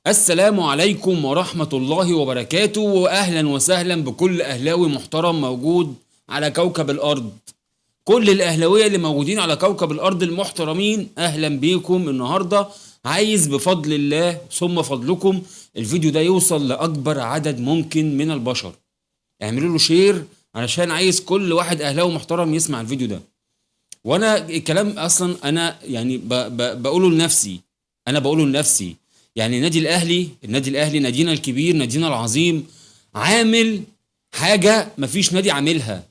السلام عليكم ورحمة الله وبركاته، وأهلا وسهلا بكل أهلاوي محترم موجود على كوكب الأرض. كل الأهلاوية اللي موجودين على كوكب الأرض المحترمين، أهلا بيكم. النهاردة عايز بفضل الله ثم فضلكم الفيديو ده يوصل لأكبر عدد ممكن من البشر. اعملوا له share علشان عايز كل واحد أهلاوي محترم يسمع الفيديو ده. وانا الكلام اصلا انا يعني بقوله لنفسي، انا بقوله لنفسي. يعني النادي الاهلي، النادي الاهلي نادينا الكبير، نادينا العظيم، عامل حاجة مفيش نادي عاملها.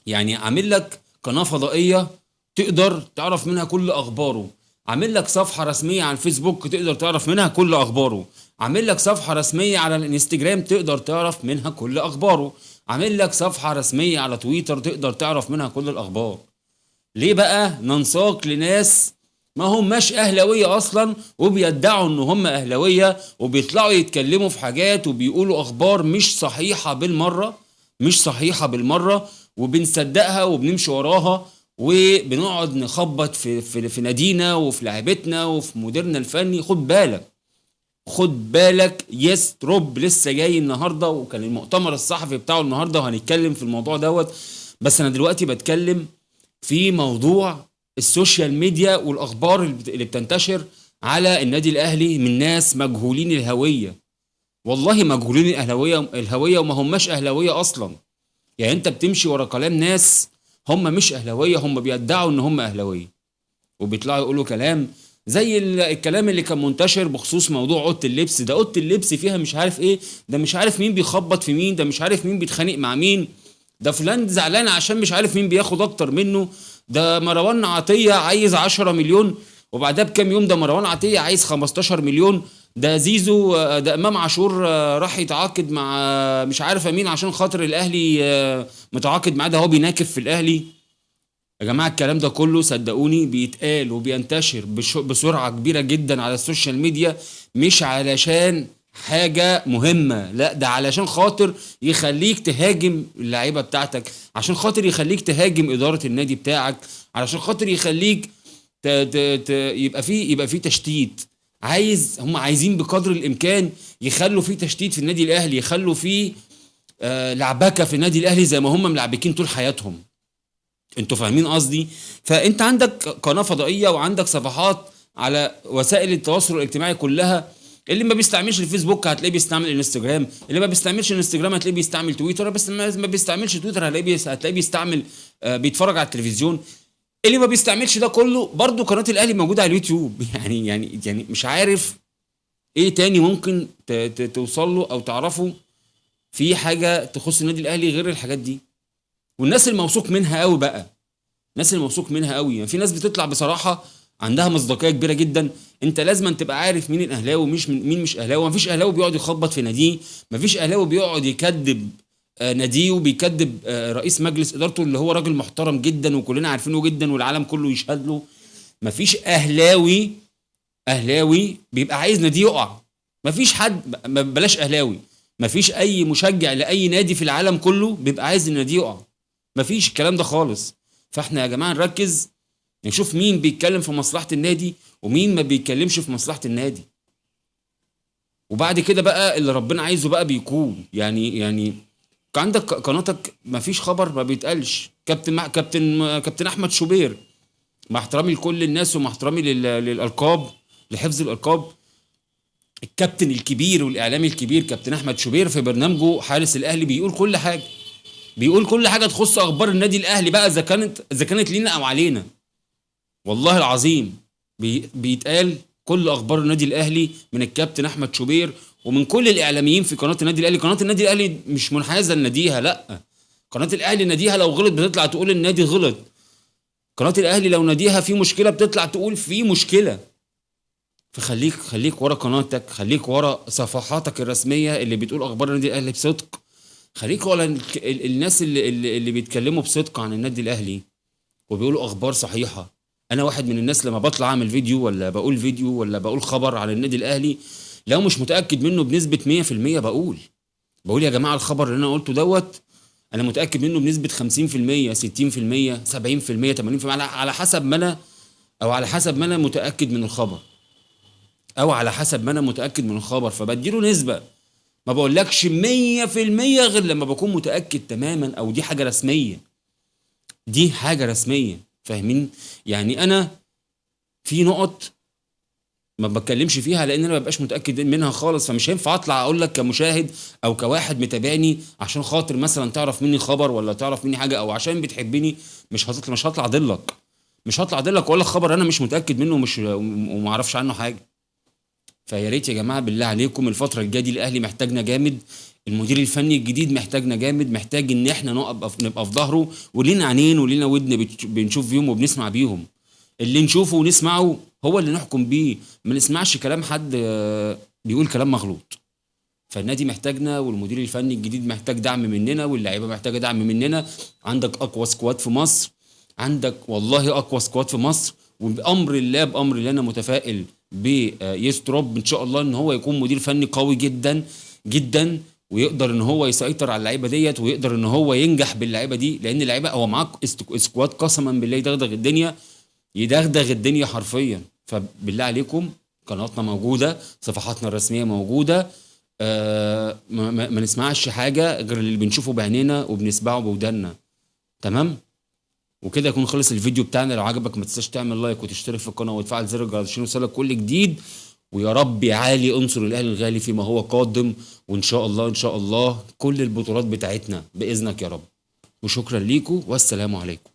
يعني عامل لك قناة فضائية تقدر تعرف منها كل اخباره، عامل لك صفحة رسمية على الفيسبوك تقدر تعرف منها كل اخباره، عامل لك صفحة رسمية على الانستجرام تقدر تعرف منها كل اخباره، عامل لك صفحة رسمية على تويتر تقدر تعرف منها كل الاخبار. ليه بقى ننساق لناس ما هماش اهلاويه اصلا وبيدعوا ان هم اهلاويه وبيطلعوا يتكلموا في حاجات وبيقولوا اخبار مش صحيحه بالمرة، مش صحيحه بالمرة، وبنصدقها وبنمشي وراها وبنقعد نخبط في في, في نادينا وفي لعيبتنا وفي مديرنا الفني. خد بالك، خد بالك، يستروب لسه جاي النهارده وكان المؤتمر الصحفي بتاعه النهارده وهنتكلم في الموضوع دوت. بس انا دلوقتي بتكلم في موضوع ال social media والاخبار اللي بتنتشر على النادي الاهلي من ناس مجهولين الهوية. والله مجهولين الهوية وما هماش اهلاويه اصلا. يعني انت بتمشي ورا كلام ناس هم مش اهلاويه، هم بيدعوا ان هم اهلاويه وبيطلعوا يقولوا كلام زي الكلام اللي كان منتشر بخصوص موضوع اوضة اللبس. ده اوضة اللبس فيها مش عارف ايه، ده مش عارف مين بيخبط في مين، ده مش عارف مين بيتخانق مع مين، ده فلان زعلان عشان مش عارف مين بياخد اكتر منه، ده مروان عطية عايز 10 مليون وبعدها بكام يوم ده مروان عطية عايز 15 مليون، ده زيزو، ده امام عاشور راح يتعاقد مع مش عارفه مين عشان خاطر الاهلي متعاقد معاه، ده هو بيناكف في الاهلي. يا جماعة الكلام ده كله صدقوني بيتقال وبينتشر بسرعة كبيرة جدا على ال social media، مش علشان حاجة مهمة، لا ده علشان خاطر يخليك تهاجم اللعيبة بتاعتك، عشان خاطر يخليك تهاجم إدارة النادي بتاعك، علشان خاطر يخليك يبقى فيه تشتيت. هم عايزين بقدر الإمكان يخلوا فيه تشتيت في النادي الأهلي، يخلوا فيه لعبكة في النادي الأهلي زي ما هم ملعبكين طول حياتهم. انتوا فاهمين قصدي؟ فانت عندك قناة فضائية وعندك صفحات على وسائل التواصل الاجتماعي كلها. اللي ما بيستعملش الفيسبوك هتلاقيه بيستعمل الانستجرام، اللي ما بيستعملش الانستجرام هتلاقيه بيستعمل تويتر، بس ما بيستعملش تويتر هتلاقيه بيستعمل بيتفرج على التلفزيون. اللي ما بيستعملش ده كله برضو قناة الاهلي موجودة على اليوتيوب. يعني مش عارف ايه تاني ممكن توصل له او تعرفه في حاجة تخص النادي الاهلي غير الحاجات دي. والناس الموثوق منها قوي بقى، الناس الموثوق منها قوي، يعني في ناس بتطلع بصراحة عندها مصداقية كبيرة جدا. انت لازم تبقى عارف مين الاهلاوي ومش مين مش اهلاوي. مفيش اهلاوي بيقعد يخبط في ناديه، مفيش اهلاوي بيقعد يكذب ناديه وبيكذب رئيس مجلس ادارته اللي هو راجل محترم جدا وكلنا عارفينه جدا والعالم كله يشهد له. مفيش اهلاوي بيبقى عايز ناديه يقع. مفيش حد، بلاش اهلاوي، مفيش اي مشجع لاي نادي في العالم كله بيبقى عايز النادي يقع. مفيش الكلام ده خالص. فاحنا يا جماعة نركز نشوف مين بيتكلم في مصلحة النادي ومين ما بيتكلمش في مصلحة النادي، وبعد كده بقى اللي ربنا عايزه بقى بيكون. يعني عندك قناتك مفيش خبر ما بيتقالش. كابتن احمد شوبير، مع احترامي لكل الناس ومع احترامي للالقاب، لحفظ الالقاب، الكابتن الكبير والاعلامي الكبير كابتن احمد شوبير في برنامجه حارس الاهلي بيقول كل حاجة، بيقول كل حاجة تخص اخبار النادي الاهلي بقى، اذا كانت لينا او علينا. والله العظيم بيتقال كل اخبار النادي الاهلي من الكابتن احمد شوبير ومن كل الاعلاميين في قناة النادي الاهلي. قناة النادي الاهلي مش منحازه لناديها، لا، قناة الاهلي ناديها لو غلط بتطلع تقول النادي غلط. قناة الاهلي لو ناديها في مشكلة بتطلع تقول في مشكلة. فخليك، خليك ورا قناتك، خليك ورا صفحاتك الرسمية اللي بتقول اخبار النادي الاهلي بصدق، خليك ورا الناس اللي بيتكلموا بصدق عن النادي الاهلي وبيقولوا اخبار صحيحه. انا واحد من الناس لما بطلع اعمل فيديو ولا بقول فيديو ولا بقول خبر على النادي الاهلي لو مش متاكد منه بنسبة 100% بقول يا جماعة الخبر اللي انا قلته دوت انا متاكد منه بنسبة 50%، 60%، 70%، 80%، على حسب ما انا، او على حسب ما انا متاكد من الخبر. او على حسب ما انا متاكد من الخبر، فبديله نسبه. ما بقولكش 100% غير لما بكون متاكد تماما، او دي حاجة رسمية، دي حاجة رسمية، فاهمين؟ يعني انا في نقط ما بتكلمش فيها لان انا ما ببقاش متاكد منها خالص، فمش هينفع اطلع اقول لك كمشاهد او كواحد متابعني عشان خاطر مثلا تعرف مني خبر ولا تعرف مني حاجة او عشان بتحبني، مش هطلع اضلك، مش هطلع اضلك واقول لك خبر انا مش متاكد منه وما اعرفش عنه حاجة. فيا ريت يا جماعة بالله عليكم الفترة الجاية دي الاهلي محتاجنا جامد، المدير الفني الجديد محتاجنا جامد، محتاج ان احنا نبقى في ظهره، ولينا عينين ولينا ودن بنشوف بيهم وبنسمع بيهم. اللي نشوفه ونسمعه هو اللي نحكم بيه، ما نسمعش كلام حد بيقول كلام مغلوط. فالنادي محتاجنا، والمدير الفني الجديد محتاج دعم مننا، واللعيبة محتاجه دعم مننا. عندك اقوى squad في مصر، عندك والله اقوى squad في مصر، وبامر الله بامر الله انا متفائل بيستروب ان شاء الله ان هو يكون مدير فني قوي جدا جدا، ويقدر ان هو يسيطر على اللعيبة ديت، ويقدر ان هو ينجح باللعيبه دي، لان اللعيبة هو معاك squad قسما بالله يدغدغ الدنيا، يدغدغ الدنيا حرفيا. فبالله عليكم قناتنا موجودة، صفحاتنا الرسمية موجودة، ما نسمعش حاجة غير اللي بنشوفه بعينينا وبنسمعه بوداننا، تمام؟ وكده يكون خلص الفيديو بتاعنا. لو عجبك ما تنساش تعمل like وتشترك في القناة وتفعل زر الجرس عشان يوصلك كل جديد. ويا رب يا عالي انصر الاهلي الغالي فيما هو قادم، وان شاء الله ان شاء الله كل البطولات بتاعتنا باذنك يا رب. وشكرا ليكم والسلام عليكم.